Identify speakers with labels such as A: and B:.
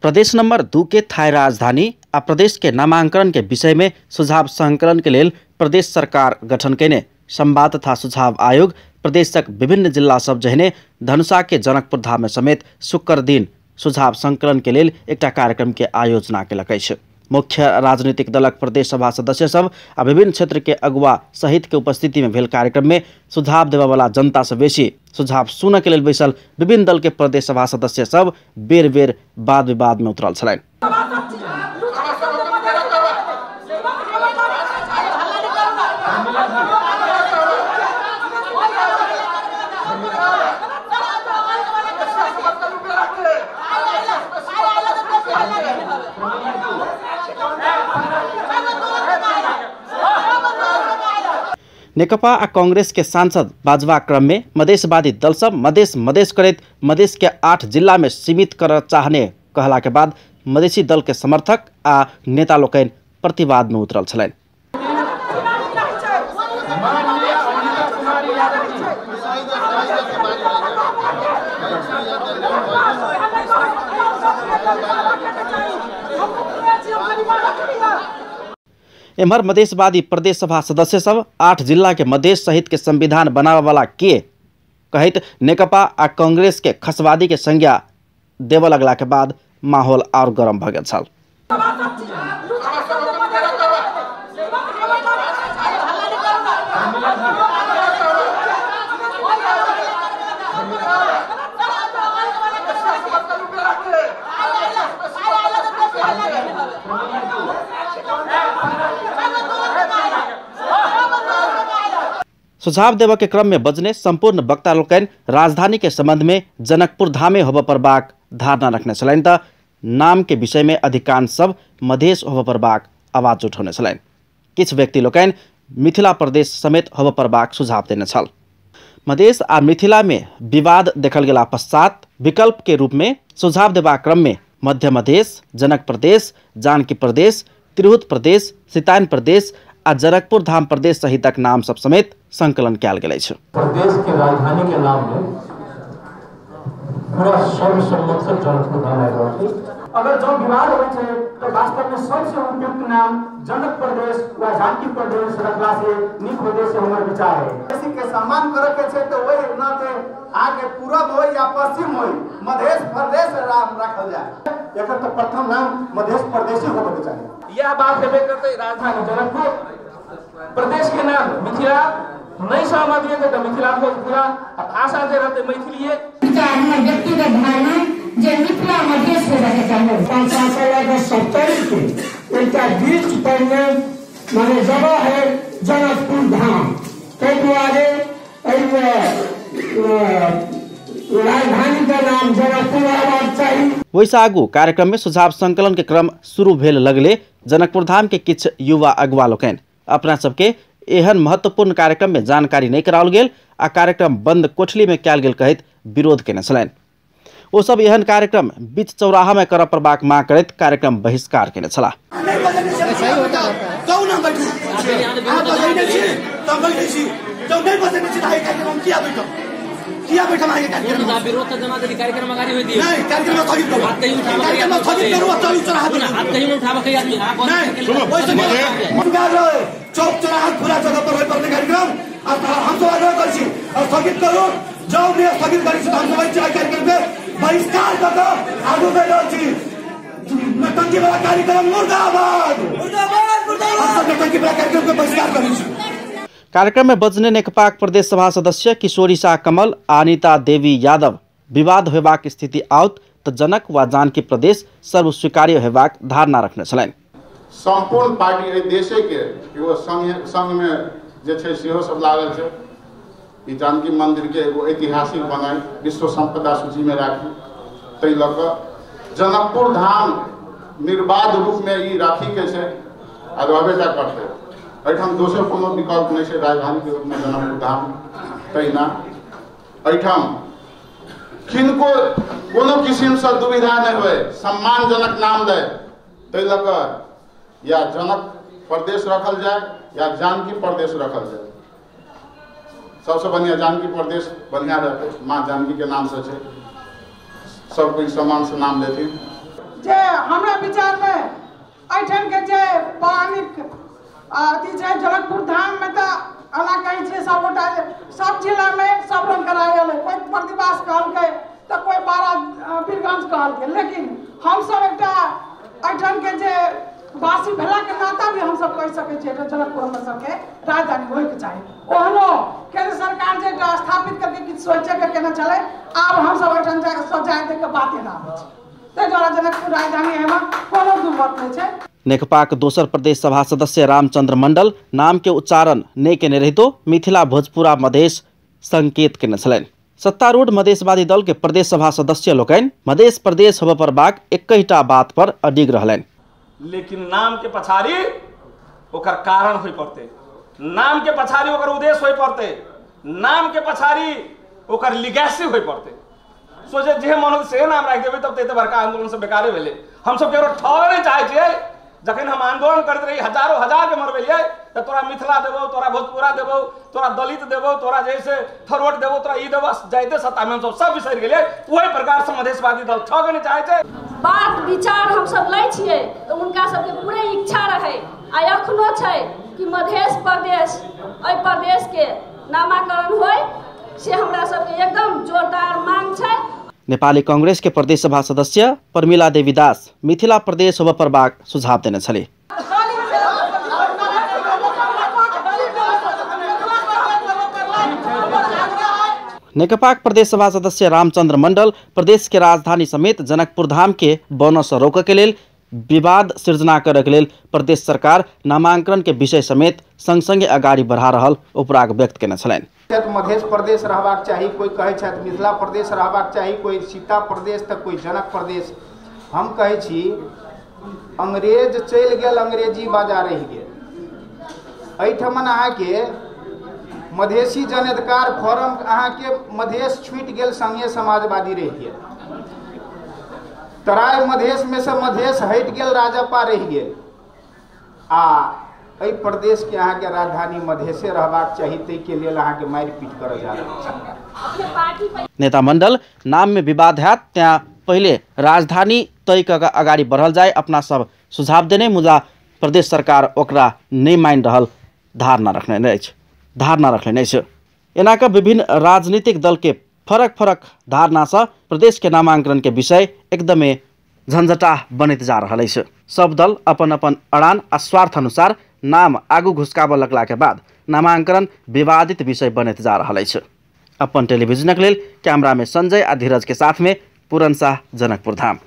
A: प्रदेश नंबर 2 के थाई राजधानी आ प्रदेश के नामांकन के विषय में सुझाव संकलन के लेल प्रदेश सरकार गठन केने संवाद तथा सुझाव आयोग प्रदेशक विभिन्न जिला सब जहने धनुषा के जनकपुर धाम में समेत शुक्र दिन सुझाव संकलन के लेल एकटा कार्यक्रम के आयोजना केलक अछि। मुख्य राजनीतिक दलक प्रदेश सभा सदस्य सब आ विभिन्न क्षेत्र के अगुवा सहित के उपस्थिति में भेल कार्यक्रम में सुझाव देवे वाला जनता से बेसी सुझाव सुनऽ के लेल बैसल विभिन्न दल के प्रदेश सभा सदस्य सब बेर बेर वाद विवाद में उतरल छलनि। नेकपा आ कांग्रेस के सांसद बाजवा क्रम में मधेशवादी दल सब मधेश मधेश करैत मधेश के 8 जिला में सीमित कर चाहने कहला के बाद मधेशी दल के समर्थक आ नेता लोकनि प्रतिवाद में उतरल छलनि। एम्हर मधेशवादी प्रदेश सभा सदस्य सब 8 जिला के मधेश सहित के संविधान बनावे वाला के कहैत नेकपा आ कांग्रेस के खसवादी के संज्ञा देवे लगला के बाद माहौल और गरम भ गेल छल। सुझाव देवे के क्रम में बजने संपूर्ण वक्ता लोकनि राजधानी के संबंध में जनकपुर धामे होबय पड़बाक धारणा रखने छलनि त नाम के विषय में अधिकांश सब मधेश होबय पड़बाक आवाज उठौने छलनि। किछु व्यक्ति लोकनि मिथिला प्रदेश समेत होबय पड़बाक सुझाव देने छल। मधेश आ मिथिला में विवाद देखल गेला पश्चात विकल्प के रूप में सुझाव देबाक क्रम में मध्य मधेश, जनक प्रदेश, जानकी प्रदेश, तिरहुत प्रदेश, सीतायन प्रदेश आ जनकपुर धाम प्रदेश सहितक नाम सब समेत संकलन कयल गेल अछि।
B: प्रदेश के राजधानी के नाम में पूरा सर्वसम्मत से जनकपुर धाम आबि रहल छै।
C: अगर जो विवाद होइ छै तो वास्तव में सबसे उपयुक्त नाम जनक प्रदेश वा जानकी प्रदेश रखला से नीक होते से हमर विचार है।
D: किसी के सम्मान करे के छै तो वही नाते आगे पूरब हो या पश्चिम हो मधेश प्रदेश नाम रखल जाए। एकर तो प्रथम नाम मधेश प्रदेश ही होबे के चाही।
E: यह बात हेबे करतै राजधानी जनकपुर, प्रदेश के नाम मिथिला नहीं सहमत है तो मिथिला पूरा भाषा जे रहते मैथिलीए।
F: हमर व्यक्तिगत धारणा जे मिथिला मधेश होबाक चाही।
G: 5 से लऽ 70 के एकटा बीच पर माने जगह है जनकपुर धाम, ताहि दुआरे एहिमे राजधानी के नाम जनकपुर रहबाक चाही।
A: वैसे आगू कार्यक्रम में सुझाव संकलन के क्रम शुरू भेल लगले जनकपुर धाम के किछु युवा अगुवा लोकनि अपना सबके एहन महत्वपूर्ण कार्यक्रम में जानकारी नहीं कराओल गेल आ कार्यक्रम बंद कोठली में कयल गेल कहैत विरोध केने छलनि। ओ सब एहन कार्यक्रम बीच चौराहा में करऽ पड़बाक मांग करैत कार्यक्रम बहिष्कार केने छलाह।
D: चौक चौराहा खुला जगह पर होय पर्ने कार्यक्रम हम सब आग्रह करै छी स्थगित करू। जौ नहि स्थगित करै छी हम सब कार्यक्रम के बहिष्कार कऽ कऽ आगू बढ़ि रहल छी। नौटंकी वाला कार्यक्रम मुर्दाबाद मुर्दाबाद मुर्दाबाद। हम सब नौटंकी वाला कार्यक्रम के बहिष्कार करै छी।
A: कार्यक्रम में बजने नेकपाक प्रदेश सभा सदस्य किशोरी शाह कमल, अनिता देवी यादव विवाद होबाक स्थिति आओत तऽ जनक वा जानकी प्रदेश सर्वस्वीकार्य होबाक धारणा रखने छलनि।
H: सम्पूर्ण पार्टी एहि देशे के एगो संघ में जे छै सेहो सब लागल छै ई जानकी मंदिर के एगो ऐतिहासिक बनाई विश्व संपदा सूची में राखी, ताहि लऽ कऽ जनकपुर धाम निर्बाध रूप में ई राखी के छै आ रहबे टा करतै। एहिठाम दोसर कोनो विकल्प नहि छै राजधानी के रूप में जनकपुर धाम। तहिना एहिठाम किनको कोनो किसिमसँ दुविधा नहि होय, सम्मानजनक नाम दै, ताहि लऽ कऽ या जनक प्रदेश रखल जाए या जानकी प्रदेश रखल जाए। सबसे बढ़िया जानकी प्रदेश बढ़िया रहते, माँ जानकी के नाम से छै, सब कोई सम्मान से नाम लेथिन।
I: जे हमरा विचारमे एहिठाम के जे पौराणिक अथी छै जनकपुर धाममे तऽ एना कहै छियै सबगोटा सब जिलामे सब रंग करायल है, कोइ प्रतिवास कहलकै तऽ कोइ बारा वीरगंज कहलकै, लेकिन हमसब एकटा एहिठाम के जे वासी भेलाके नाता भी हमसब कहि सकै छियै जनकपुर हमर सबके राजधानी होइके चाही। ओहनो केंद्र सरकार जे एकटा स्थापित करके किछु सोचैके केना चलै, आब हमसब एहिठाम जाय दैके बाते ना आबै छै, ताहि दुआरे जनकपुर राजधानी एहिमे कोनो दुर्मत नहि छै।
A: नेकपाक दोसर प्रदेश सभा सदस्य रामचंद्र मंडल नाम के उच्चारण नहि केने रहितो मिथिला भोजपुरा मधेश संकेत केने छलनि। सत्तारूढ़ मधेशवादी दल के प्रदेश सभा सदस्य लोकनि मधेश प्रदेश होबय पड़बाक एकहिटा बात पर अडिग रहलनि।
E: लेकिन नाम के पछाड़ी ओकर कारण होय पड़ते, नाम के पछाड़ी ओकर उद्देश्य होय पड़ते, नाम के पछाड़ी ओकर लिगेसी होय पड़ते। सोचे जे मन से नाम राखि देबै तब तऽ एते बड़का आंदोलन सब बेकारे भेलै। हमसब केकरो ठगऽ नहि चाहै छियै। जखन हम आंदोलन करैत रही हजारों हजार के मरबेलियै तऽ तोरा मिथिला देबौ, तोरा भोजपुरा देबौ, तोरा दलित देबौ, तोरा जे से थरोट देबौ, तोरा ई देबौ, जाइते सत्तामे हमसब सब बिसरि गेलियै। ओहि प्रकारसँ मधेशवादी दल ठगऽ नहि चाहै छै।
J: बात विचार हमसब लै छियै तऽ हुनका सबके पूरे इच्छा रहै आ एखनो छै कि मधेश प्रदेश एहि प्रदेशके नामाकरण होय, से हमरा सबके एकदम जोरदार मांग छै।
A: नेपाली कांग्रेस के प्रदेश सभा सदस्य प्रमिला देवी दास मिथिला प्रदेश होबय पड़बाक सुझाव देने छली। नेकपाक प्रदेश सभा सदस्य रामचंद्र मंडल प्रदेश के राजधानी समेत जनकपुर धाम के बनऽ से रोकऽ के लेल विवाद सृजना करऽ के लेल प्रदेश सरकार नामांकन के विषय समेत संग संगे अगाडि बढ़ा रहल उपराग व्यक्त केने छलनि।
K: मधेश प्रदेश रहबाक चाही, कोई कहै छथि मिथिला प्रदेश रहबाक चाही, कोई सीता प्रदेश तऽ कोई जनक प्रदेश। हम कहै छी अंग्रेज चलि गेल, अंग्रेजी बाजा रहि गेल। एहिठमन अहाँके मधेशी जनअधिकार फोरम अहाँके मधेश छूटि गेल, संघीय समाजवादी रहि गेल। तराई मधेशमे से मधेश हटि गेल, राजपा रहि गेल। आ एहि प्रदेशके अहाँके राजधानी मधेशे रहबाक चाही, ताहिके लेल अहाँके मारि पीट करऽ जा रहल छै।
A: नेता मंडल नाम में विवाद हैत त्याँ पहिले राजधानी तय कऽ के अगाडि बढ़ल जाय अपना सब सुझाव देने, मुदा प्रदेश सरकार ओकरा नहि मानि रहल धारणा रखने अछि। एना कऽ विभिन्न राजनीतिक दल के फरक फरक धारणासँ प्रदेश के नामांकन के विषय एकदमे झंझटाह बनैत जा रहल अछि। सब दल अपन अपन अड़ान आ स्वार्थ अनुसार नाम आगू घुसकाबऽ लगला के बाद नामांकन विवादित विषय बनैत जा रहल अछि। अपन टेलीविजनक लेल कैमरा में संजय आ धीरज के साथ में पूरन शाह, जनकपुर धाम।